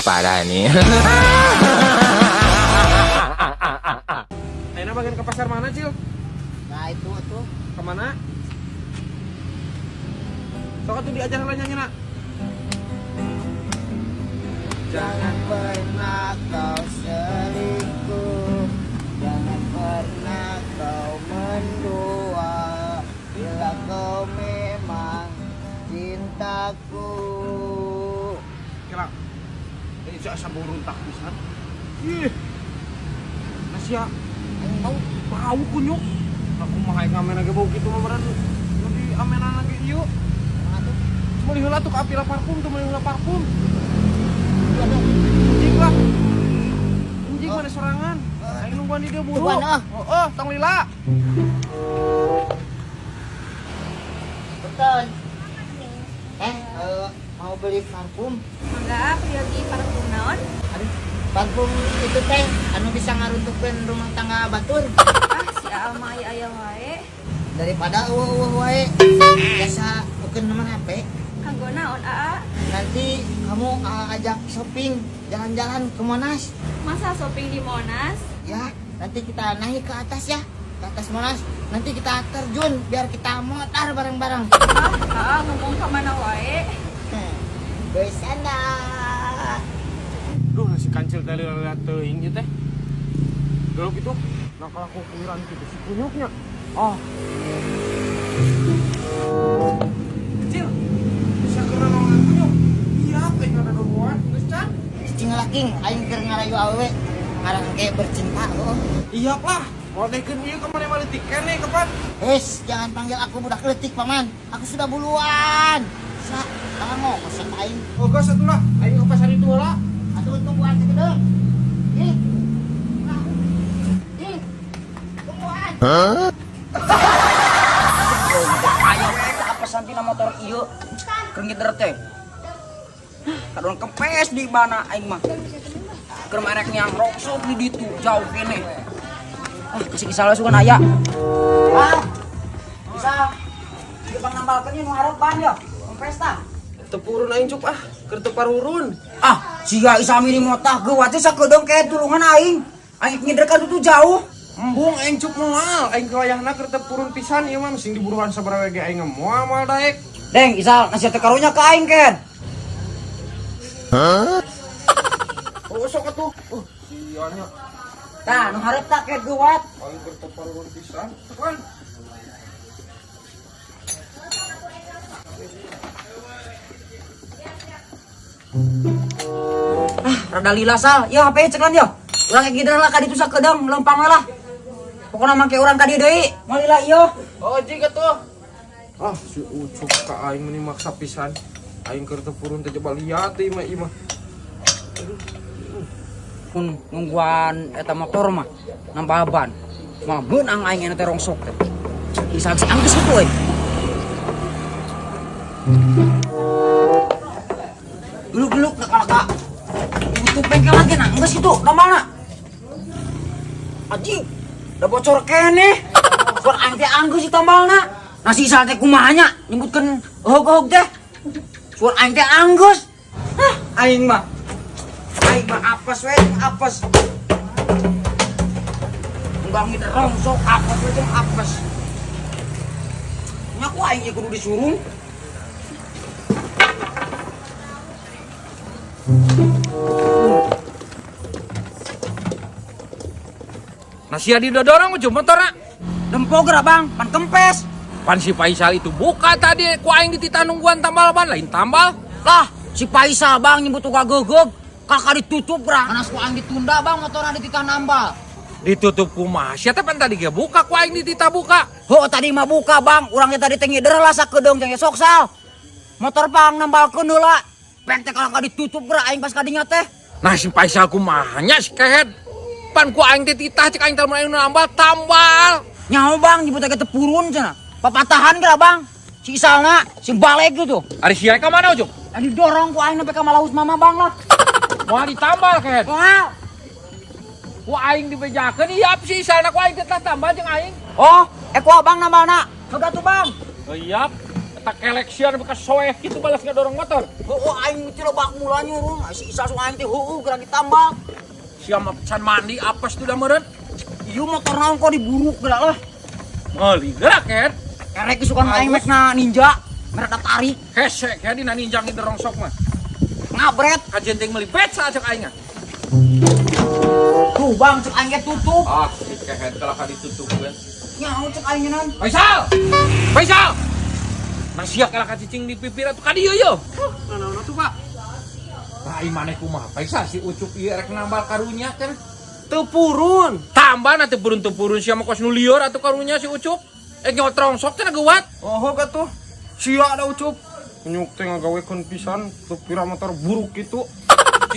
Parah nih. Ayeuna bagian ke pasar mana, Cil? Nah itu tuh. Kemana? Sok atuh diajar heula nyanyi, nak. Jangan pernah kau selingkuh, jangan pernah kau mendua, bila kau memang cintaku. Kira. Ini cak asa buruntak pisan. Ih. Nasia Aing bau. Bau kunyuk. Aku mah aing ngamen ge bau kitu mah meureun nu di amenan ge ieu. Kumaha tuh? Meuli heula tuh ka apila parfum tuh meuli heula parfum. Iya dong. Anjing lah. Anjing Oh. mana sorangan. Aing nungguan di dieu buru. Tungguan, ah. Oh, tong lila. Betul. Mau beli parfum. Mangga peryogi parfum naon? Aduh, parfum itu teh anu bisa ngaruntuhkeun rumah tangga batur. Ah, si Aa mah aya aya wae. Daripada eueuh wae. Biasa ukeun nomor HP. Kanggo naon Aa? Nanti kamu ajak shopping, jalan-jalan ke Monas. Masa shopping di Monas? Ya, nanti kita naik ke atas ya, ke atas Monas. Nanti kita terjun biar kita motor bareng-bareng. Ah, Aa ngomong ka mana wae? Bersanda. Duh, nasi kancil teh lila teuing ieu teh. Dulu gitu, nah kalau aku kuiran gitu si kunyuknya. Oh. Kecil. Bisa kena nongan kunyuk. Iya, aing ada dobuan, geus can. Cing laking, aing keur ngarayu awewe, ngarang ge bercinta oh. Iya lah. Mau dekeun ieu ka mana mah leutik keneh kapan? Hes, jangan panggil aku budak leutik, paman. Aku sudah buluan. Sa, tangan mau masak aing. Oh, geus atuh lah. Aing ke pasar itu heula. Atuh tungguan sakedeung. Ih. Ah. Ih. Tungguan. Ayo apa sampina motor ieu keur ngider teh. Kadon kempes di bana aing mah. Keur merek yang rongsok di ditu jauh kene. Ah, kasih kisah sugan aya. Ah. Bisa. Ieu bang nambalkeun nu hareup ban yo. Kempes tah. Teu purun aing cuk ah, keur teu parurun. Ah, siga isami di motah geuwat teh sakedeung ke tulungan aing. Aing ngider ka ditu jauh. Embung aing cuk moal, aing kawayahna keur teu purun pisan ieu mah sing diburuhan sabaraha ge aing moal moal daek. Deng, Isal nasihat teh karunya ka aing ken. Oh, sok atuh. Oh, sianya. Tah, nu hareup tak ke geuwat. Aing keur teu parurun pisan. Tekan. Ah, rada lila sal. Ya HP cekan yo. Urang ge gideun lah ka ditu sakedeung lempang we lah. Pokona make urang ka dieu deui. Moal lila ieu. Oh, jig atuh. Ah, si Ucup ka aing meuni maksa pisan. Aing keur teu purun teh coba liat teh mah ieu mah. Pun nungguan eta motor mah nambah ban. Mah meunang aing eta teh rongsok teh. Bisa geus anggeus kitu euy. Duluk-duluk ka kalaka. Tutup bengkel lagi nah, geus kitu nambalna. Anjing, udah bocor keneh. Suar aing teh anggeus si tambalna. Nah si Isal teh kumaha nya nyebutkeun hog-hog teh. Suar aing teh anggeus. Hah, aing mah. Aing mah apes we, apes. Enggak ngider rongsok, apes we jeung apes. Nya ku aing ieu kudu disurung. Nasia didodorong ujung motorna. Dempo geura bang, pan kempes. Pan si Faisal itu buka tadi ku aing dititah nungguan tambal ban lain tambal. Lah, si Faisal bang nyebut uga gegeug. Kakak ditutup geura. Karena ku aing ditunda bang motorna dititah nambal. Ditutup kumaha sia teh pan tadi ge buka ku aing dititah buka. Ho tadi mah buka bang, urang teh tadi teh ngider lah sakedeung jeung sok sal. Motor pang nambalkeun heula. Pek teh kakak ditutup geura aing pas kadinya teh. Nah si Faisal kumaha nya si kehed. Pan ku aing teh titah cek aing teh mun aing nambal tambal. Nyaho bang nyebut teh tepurun cenah. Papatahan geura bang. Si Isalna si balik gitu. Ari sia ka mana ujung? Nah, didorong ku aing sampai ka Malaus mama bang lah. Moal ditambal kehed. Moal. Ku aing dibejakeun iya si Isalna ku aing teh tambal jeung aing. Oh, ku abang nambalna. Heug atuh bang. Oh iya. eta kelek sia nepi ka soeh kitu balas ngadorong motor. Heueuh aing teh loba mula nyurung, si Isal sok aing teh heueuh geura ditambal. Sia mah can mandi apes tuh da meureun. Ieu motor naon kok diburuk geura lah. Meuli geura ket. Erek isukan aing mekna ninja, mereka tarik. Hese ke dina ninja ngidorong sok mah. Ngabret kajen ting meuli beca cek aing. Tuh bang cek aing ge tutup. Ah, si kehet kalah ka ditutup we. Nyaho cek aing ngeun. Faisal. Faisal. Nah sia kalah ka cicing di pipir atuh ka dieu yeuh. Naon tuh, Pak? Nah, maneh kumaha Faisal si Ucup ieu rek nambal karunya cenah. Teu purun. Tambah na teu purun sia mah kos nu lieur atuh karunya si Ucup. Nyotrong sok cenah geuwat. Oh, atuh. Sia da Ucup. Nyuk teh ngagawekeun pisan teu pira motor buruk kitu.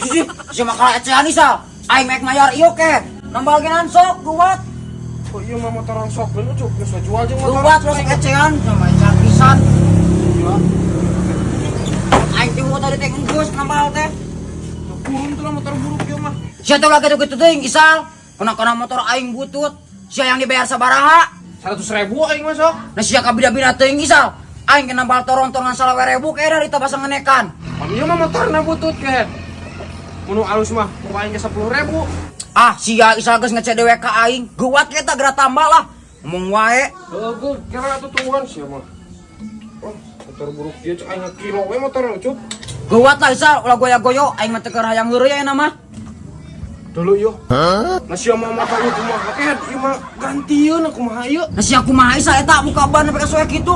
Cih, sia mah kalah ecehan Isal. Aing mek mayar ieu ke. Nambal genan sok geuwat. Oh ieu mah motor rongsokeun Ucup, geus jual jeung motor. Geuwat rong ecehan sama ecehan pisan. Iya. Aing teh tadi teh enggeus nambal teh. Teu purun tuh lah motor buruk ieu mah. Sia teh ulah gitu-gitu teuing Isal. Kena-kena motor aing butut. Sia yang dibayar sabaraha? 100.000 aing mah sok. Nah sia kabida-bida teuing Isal. Aing kena nambal toron-torongan 25.000 kaya dari tabasa ngenekan. Pan ieu mah motorna butut ke. Mun alus mah ku aing ge 10.000. Ah sia Isal geus ngecek dewe ka aing. Geuwat kita geura tambah lah. Ngomong wae. Heueuh geu kira atuh tungguan sia mah. Oh, motor buruk ieu cek aing kilo we motor Ucup. Geuwat lah Isal, ulah goya-goyo aing mah teu keur hayang heureuy ayeuna mah. Dulu yo. Nah sia mah motor ieu kumaha kehed ieu mah gantieun kumaha ieu. Nah sia kumaha Isal eta muka ban sampe ka soek kitu.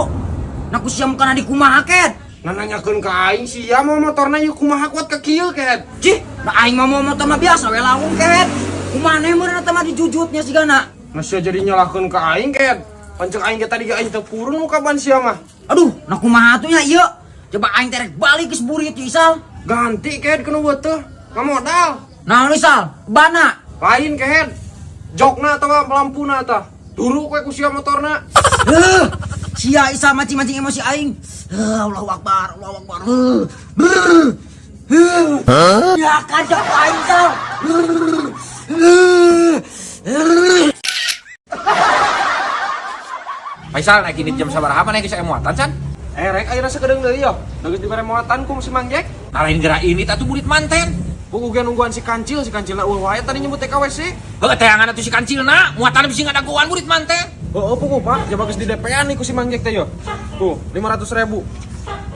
Nah ku sia mukana di kumaha kehed. Nah nanyakeun ka aing sia mah motorna ieu kumaha kuat ka kieu kehed. Cih, nah aing mah mau motor mah biasa we lawung kehed. Kumaha meureun eta mah dijujutnya sigana. Nah sia jadi nyalahkeun ka aing kehed. Pancek aing ge tadi ge aing teu purun muka ban sia mah. Aduh, nah kumaha atuh nya ieu? Coba aing terek balik geus burit Isal. Ganti kehed kena teu. Ngamodal. Naon Isal? Bana. Lain kehed. Jokna atawa lampuna tah. Duru we ku sia motorna. Heuh. Sia Isal mancing-mancing emosi aing. Allahu Akbar, Allahu Akbar. Ya kacau aing Isal. Faisal naik ini jam sabaraha maneh geus aya muatan can? Rek ayeuna sakedeung deui yo. Da geus dibere muatan ku si Mang Jack. Nah lain geura ini atuh burit manten. Puguh ge nungguan si Kancil, si Kancilna eueuh wae tadi nyebut TKWC. Heuh teangan atuh si Kancilna, muatan bisi ngadagoan burit manten. Heueuh puguh Pak, jaba geus di DP-an nih ku si Mang Jack teh yo. Tuh, 500.000.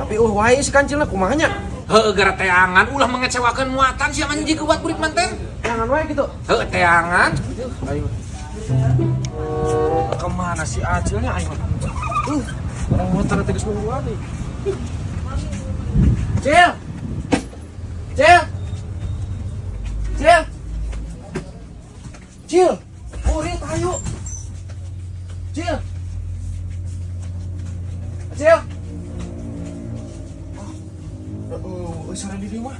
Tapi eueuh wae si Kancilna kumaha nya? Heueuh gara teangan ulah mengecewakeun muatan sia mah hiji geuwat burit manten. Teangan wae kitu. Heueuh teangan. Ayo. Kemana si Acilnya aing mah? Orang motor teh geus nungguan nih. Cil. Cil. Cil. Cil. Burit ayo. Cil. Cil. Oh, sareng di dieu mah.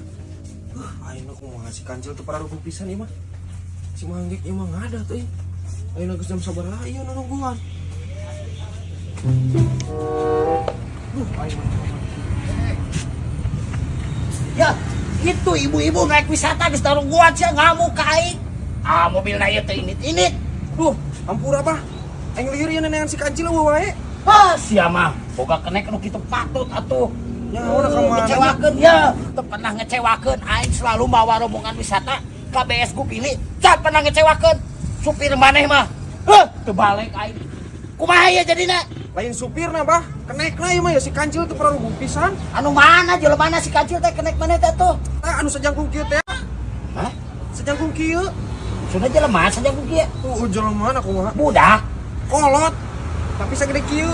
Aing kumaha si Kancil teu pararuguh pisan ieu mah. Si Mang Jack ieu mah ngadat euy. Ayeuna geus jam sabaraha ieu nungguan. Duh, aing mah. Ya, itu ibu-ibu naik wisata geus nungguan sia ngamuk ka aing. Ah, mobilna ieu teh init-init. Duh, ampura bah. Aing lieur ieu nenean si Kancil eueuh wae. Ah, sia mah boga kenek nu kitu patut atuh. Nyaho na ka mana? Ngecewakeun ya, teu pernah ngecewakeun. Aing selalu mawa rombongan wisata KBS ku pilih, can pernah ngecewakeun. Supir maneh mah. Heuh, teu balik aing. Kumaha ieu jadina? Lain supirna bah, kenekna ieu mah ya si Kancil teu pararuguh pisan. Anu mana jelema mana si Kancil teh kenek maneh teh tuh? Tah anu sajangkung kieu teh. Hah? Sajangkung kieu. Sudah jelema sajangkung kieu. Jelema na kumaha? Budak. Kolot. Tapi sagede kieu.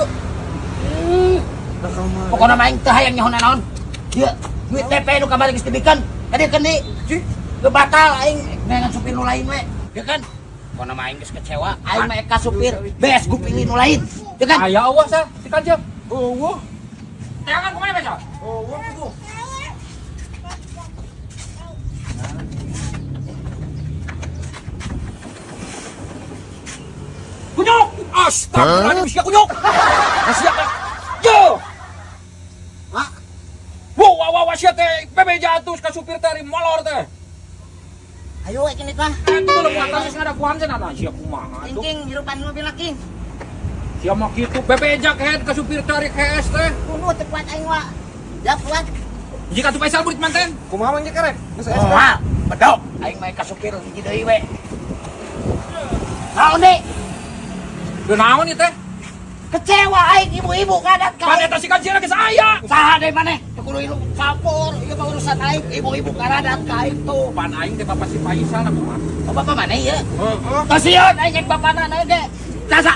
Nah, kumaha? Pokona mah aing teu hayang nyaho naon. Ieu, duit DP nu kamari geus dibikeun. Kadiekeun deui. Cih, Geus batal aing neangan supir nu lain we. Ya kan? Pokona mah aing geus kecewa, aing mah ka supir bees gue pilih nu lain. Ya kan? Aya eueuh sah si Kancil. Eueuh. Teangan kumaha Faisal? Eueuh tuh. Kunyuk! Astagfirullahaladzim, sia kunyuk! Nah, sia teh. Yo! Hah? Wow, wow, wow, sia teh bebe jatuh ka supir teh ari molor teh. Ayo we kinit mah. Itu leuh muatan geus ngadaguan cenah tah sia kumaha atuh. King, hirupan mobil king. Sia mah kitu bebeja kehed ka supir teh ari KS teh. Aduh, teu kuat aing mah. Ya kuat. Jika tuh Faisal burit manten. Kumaha Mang Jack rek? Geus aya. Moal, bedok. Aing mah ka supir hiji deui we. Naon deui? Duh naon ieu teh? Kecewa aing ibu-ibu ngadat ka Pan aing. eta si kancil geus aya. Saha deui maneh? Teu kudu ilu campur. Ieu mah urusan aing, ibu-ibu ngaradat ka aing tuh. Pan aing teh bapak si Faisal aku mah. Oh, bapak maneh ieu? Heeh. Kasieun aing jeung bapana na ge. Sasa